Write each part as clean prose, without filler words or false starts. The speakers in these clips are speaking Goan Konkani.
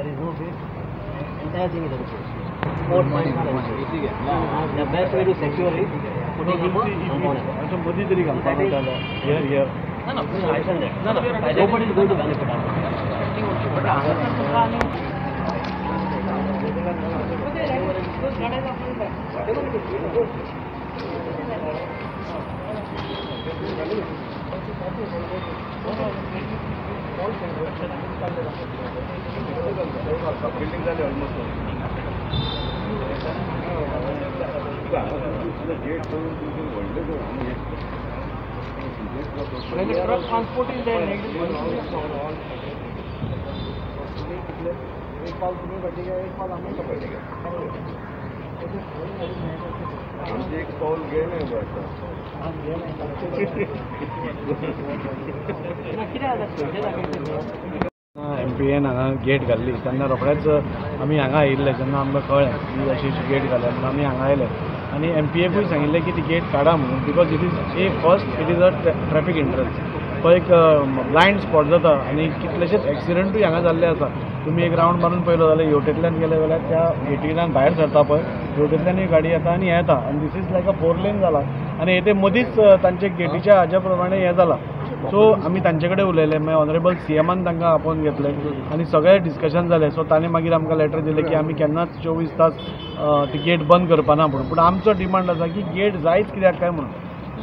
There is no gate, entire thing is enclosed. 4 points are enclosed. The best way to secure is putting up a compound. Here, here. No, no, no, no. Nobody is going to benefit out of it. Building झाले almost truck transport is there. एक पाल तुम्ही पडली एक पाल आम्ही पडली एक पाऊल गेले एमपीएन हांगा गेट घाल्ली तेन्ना रोखडेच आमी हांगा आयिल्ले जेन्ना आमकां कळ्ळें की अशी अशी गेट घाल्या म्हणून आमी हांगा आयले आनी एमपीएकूय सांगिल्लें की ती गेट काडा म्हणून because it is a first it is a traffic entrance. तो एक ब्लायंड स्पॉट जाता आनी कितलेशेच एक्सिडंटूय हांगा जाल्ले आसा. तुमी एक रावंड मारून पळयलो जाल्यार हेवटेंतल्यान गेले जाल्यार त्या गेटींतल्यान भायर सरता पळय हेवटेंतल्यानूय गाडी येता आनी येता आनी this is like a 4 lane जाला आनी हे मदींच तांचे गेटीच्या हाज्या प्रमाणे हें जाला. सो आमी तांचे कडेन उलयले, मागीर ऑनरेबल सीएमान तांकां आपोवन घेतले आनी सगळें डिस्कशन जालें. सो ताणें मागीर आमकां लेटर दिलें की आमी केन्नाच 24 तास ती गेट बंद करपाना म्हणून. पूण आमचो डिमांड आसा की गेट जायच कित्याक काय म्हणून.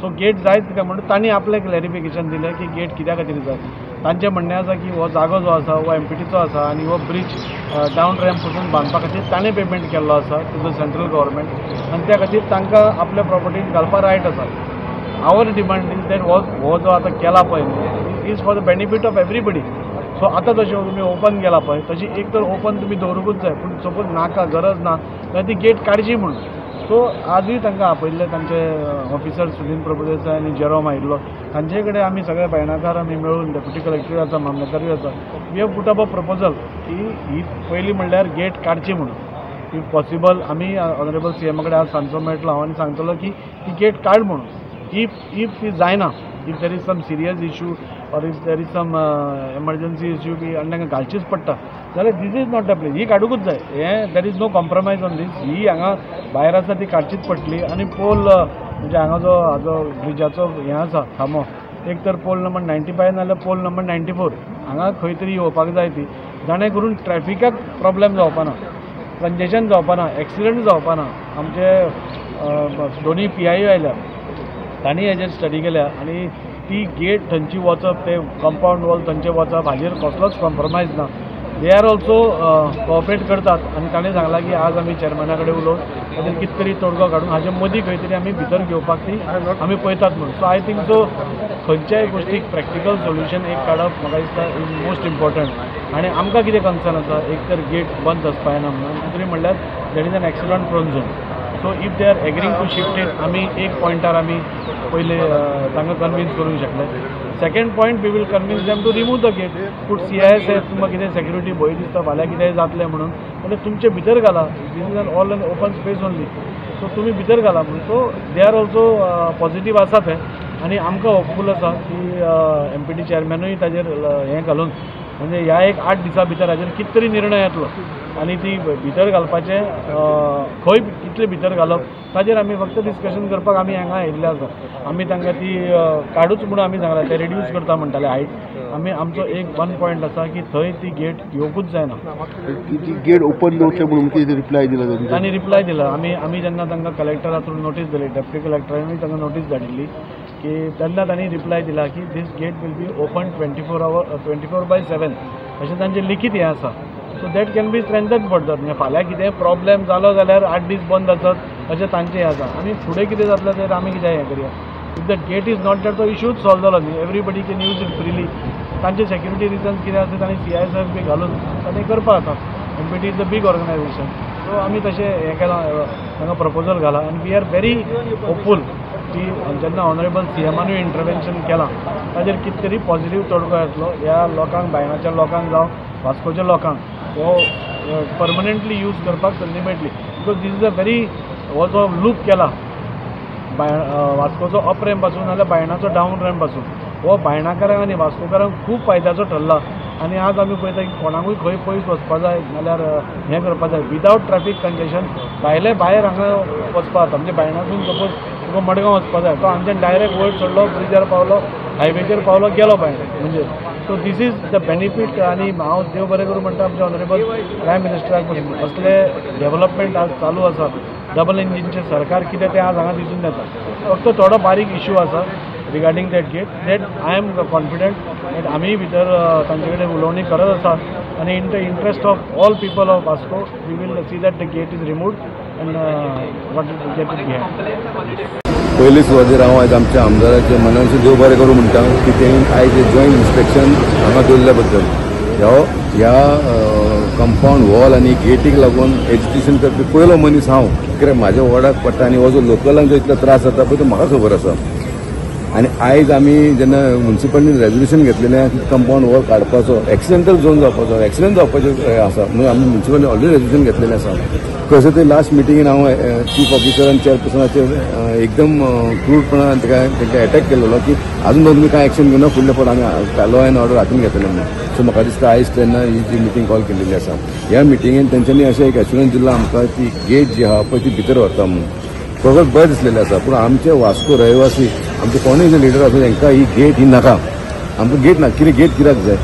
सो गेट जायच कित्याक म्हणून तांणी आपलें क्लॅरिफिकेशन दिलें की गेट कित्या खातीर जाय. तांचें म्हणणें आसा की हो जागो जो आसा हो एमपीटीचो आसा आनी हो ब्रिज डावन रॅम्प पसून बांदपा खातीर ताणें पेमेंट केल्लो आसा टू the central government आनी त्या खातीर तांकां आपल्या प्रॉपर्टीन घालपा रायट आसा. Our demand is that हो जो आतां केला पळय न्ही is for the benefit of everybody. So आतां जशें तुमी ओपन केला पळय तशी एक तर ओपन तुमी दवरूंकूच जाय पूण सपोज नाका गरज ना जाल्यार ती गेट काडची म्हणून. सो आजूय तांकां आपयल्ले तांचे ऑफिसर सुनील प्रभुदेसाय आनी जेरोम आयिल्लो तांचे कडेन आमी सगळे बायणाकार आमी मेळून डेप्युटी कलेक्टर आसा मामलेदारूय आसा we have put up a proposal की ही पयली म्हणल्यार गेट काडची म्हणून. If possible आमी ऑनरेबल सीएमा कडेन आज सांजचो मेळटलो हांव आनी सांगतलो की ती गेट काड म्हणून. If ती जायना, if there is some serious issue or if there is some emergency issue की आनी तांकां घालचीच पडटा जाल्यार this is not the place. ही काडुंकूच जाय. हें there is no compromise on this. ही हांगा भायर आसा ती काडचीच पडटली. आनी पोल म्हणजे हांगा जो हाजो ब्रिजाचो हें आसा खांबो एक तर पोल नंबर 95 नाजाल्यार पोल नंबर 94 हांगा खंय तरी येवपाक जाय ती, जाणें करून ट्रॅफिकाक प्रॉब्लेम जावपा ना, कंजेशन जावपा ना, एक्सिडंट जावपा ना. आमचे दोनूय पीआययू आयल्या तांणी हेजेर स्टडी केल्या आनी ती गेट थंयची वचप ते कंपावंड वॉल थंयचे वचप हाजेर कसलोच कॉम्प्रोमायज ना. They are also cooperate करतात आनी ताणें सांगलां की आज आमी चेअरमॅना कडेन उलोवन ताजेर कितें तरी तोडगो काडून हाजे मदीं खंय तरी आमी भितर घेवपाक ती आमी पळयतात म्हणून. सो I think so खंयच्याय गोश्टीक प्रॅक्टिकल सोल्युशन एक काडप म्हाका दिसता is most important. आनी आमकां कितें कन्सर्न आसा एक तर गेट बंद आसपा जायना म्हणून, दुसरी म्हणल्यार that is an accident prone zone. So if they are agreeing to shift it आमी एक पॉयंटार आमी पयले तांकां कन्विन्स करूंक शकले. Second point we will convince them to remove the gate. Put CISF तुमकां कितें सेक्युरिटी भंय दिसता फाल्यां कितेंय जातलें म्हणून जाल्यार तुमचे भितर घाला. This is an all an open space only. So तुमी भितर घाला म्हणून. So they are also positive आसा ते आनी आमकां होपफूल आसा की एमपीटी चेअरमॅनूय ताजेर हें घालून म्हणजे ह्या एक 8 दिसां भितर हाजेर कितें तरी निर्णय येतलो आनी ती भितर घालपाचें खंय कितले भितर घालप ताजेर आमी फक्त डिस्कशन करपाक आमी हांगा आयिल्ले आसा. आमी तांकां ती काडूच म्हणून आमी सांगलां, ते रिड्यूस करता म्हणटाले हायट. आमी आमचो एक 1 पॉयंट आसा की थंय ती गेट येवकूच जायना. ती गेट ओपन दवरचें म्हणून कितें रिप्लाय दिला तांणी? रिप्लाय दिला. आमी आमी जेन्ना तांकां कलेक्टरा थ्रू नोटीस दिली, डेप्युटी कलेक्टरानूय तांकां नोटीस धाडिल्ली की तेन्ना तांणी रिप्लाय दिला की this gate will be open 24 hour 24/7 अशें तांचें लिखीत हें आसा. So that can be strengthen further. म्हणजे फाल्यां कितेंय प्रॉब्लेम जालो जाल्यार 8 दीस बंद आसत अशें तांचें हें आसा. आनी फुडें कितें जातलें तें आमी कितें हें करया. If the gate is not that तो इशूच सॉल्व जालो न्ही, everybody can use it freely. तांचे सेक्युरिटी रिजन्स कितें आसा तांणी CISF बी घालून तांणी करपाक जाता. MPT is a big organisation. So आमी तशें हें केलां, तांकां प्रपोजल घालां आनी we are very hopeful की जेन्ना ऑनरेबल सीएमानूय इंटरवेन्शन केलां ताजेर कितें तरी पॉझिटीव तोडगो येतलो. ह्या लोकांक, बायणाच्या लोकांक जावं वास्कोच्या लोकांक हो परमनंटली यूज करपाक संदी मेळटली. Because this is a very हो जो लूप केला वास्कोचो अप रॅम्प आसूं नाजाल्यार बायणाचो डावन रॅम्प आसूं, हो बायणाकारांक आनी वास्कोकारांक खूब फायद्याचो ठरला. आनी आज आमी पळयता की कोणाकूय खंय पयस वचपा जाय जाल्यार हें करपा जाय विदावट ट्रॅफीक कंजेशन भायले भायर हांगा वचपा जाता. म्हणजे बायणासून सपोज तुका मडगांव वचपा जाय तो हांगच्यान डायरेक्ट वयर चडलो, ब्रिजार पावलो, हायवेचेर पावलो, गेलो भायर. म्हणजे so this is the benefit. आनी हांव देव बरें करूं म्हणटा आमच्या ऑनरेबल प्रायम मिनिस्टराक असले डेवलपमेंट आज चालू आसा. डबल इंजिनचें सरकार कितें तें आज हांगा दिसून येता. फक्त थोडो बारीक इशू आसा regarding that gate, that I am confident that आमी भितर तांचे कडेन उलोवणी करत आसा आनी in the interest of all people of Vasco we will see that the gate is removed and what is get it behind. पयले सुवातेर हांव आयज आमच्या आमदाराचे मनानसून देव बरें करूं म्हणटा की तेणी आयज जॉयंट इन्स्पेक्शन हांगा दवरल्या बद्दल. ह्या कंपावंड वॉल आनी गेटीक लागून एजिटेशन करपी पयलो मनीस हांव, कित्याक म्हाज्या वॉर्डाक पडटा आनी हो जो लोकलांक जो इतलो त्रास जाता पळय तो म्हाका खबर आसा. आनी आयज आमी जेन्ना म्युनिसिपालिटीन रेजोल्युशन घेतलेलें की कंपावंड वॉल काडपाचो, एक्सिडेंटल झोन जावपाचो, एक्सिडेंट जावपाचें आसा म्हणून आमी म्युनिसिपालिटीन ऑलरेडी रेजोल्युशन घेतलेलें आसा. कसो ते लास्ट मिटिंगेन हांव चीफ ऑफिसर आनी चेअरपर्सनाचेर एकदम क्रूडपणान तांकां एटॅक केलेलो की आजून तुमी कांय एक्शन घेवना, फुडले फावट आमी लॉ एन्ड ऑर्डर हातून घेतले म्हणून. सो म्हाका दिसता आयज तेन्ना ही जी मिटींग कॉल केलेली आसा ह्या मिटिंगेन तेंच्यांनी अशें एक एश्युरन्स दिलां आमकां की गेट जी आहा पळय ती भितर व्हरता म्हणून. खबर बरें दिसलेलें आसा, पूण आमचे वास्को रहिवासी आमचे कोणूय जे लिडर आसा तांकां ही गेट ही नाका. आमकां गेट ना, कितें गेट कित्याक जाय?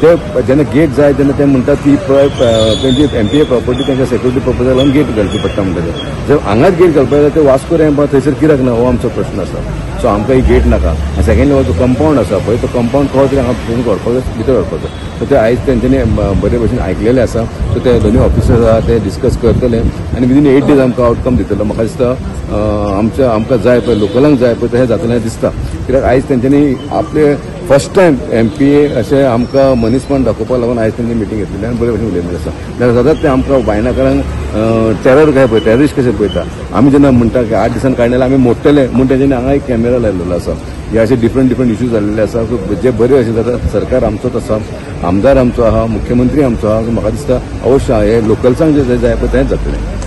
ते जेन्ना गेट जाय तेन्ना ते म्हणटात ती तेंची एमपीए प्रॉपर्टी तेंच्या सेक्युरिटी पर्पजाक लागून गेट घालची पडटा म्हणटा. जर हांगाच गेट घालपाक जाय ते वास्को रॅम्प थंयसर कित्याक ना हो आमचो प्रश्न आसा. सो आमकां ही गेट नाका. आनी सेकंडली हो जो कंपावंड आसा पळय तो कंपावंड कसो तरी हांगा व्हरपाक जाय, भितर व्हरपाक जाय. सो ते आयज तेंच्यांनी बरे भशेन आयकलेले आसा. सो ते दोनूय ऑफिसर्स आहा ते डिस्कस करतले आनी विदीन 8 days आमकां आवटकम दितलो. म्हाका दिसता आमच्या आमकां जाय पळय लोकलांक जाय पळय तशें जातलें दिसता, कित्याक आयज तेंच्यांनी आपले फर्स्ट टायम एमपीए अशें आमकां मनीसपण दाखोवपाक लागून आयज तेंची मिटींग घेतलेली आनी बरे भशेन उलयलें आसा. जाल्यार सदांच ते आमकां बायणाकारांक टेरर काय पळय, टेररिस्ट कशें पळयता. आमी जेन्ना म्हणटा की 8 दिसान काडलें आमी मोडटले म्हूण तेंच्यांनी हांगा एक कॅमेरा लायलेलो आसा. हे अशे डिफरंट डिफरंट इश्यूज जाल्लेले आसा. जे बरे अशें जाता, सरकार आमचोच आसा, आमदार आमचो आहा, मुख्यमंत्री आमचो आहा. म्हाका दिसता अवश्य हे लोकल्सांक जे जाय पळय तेंच जातलें.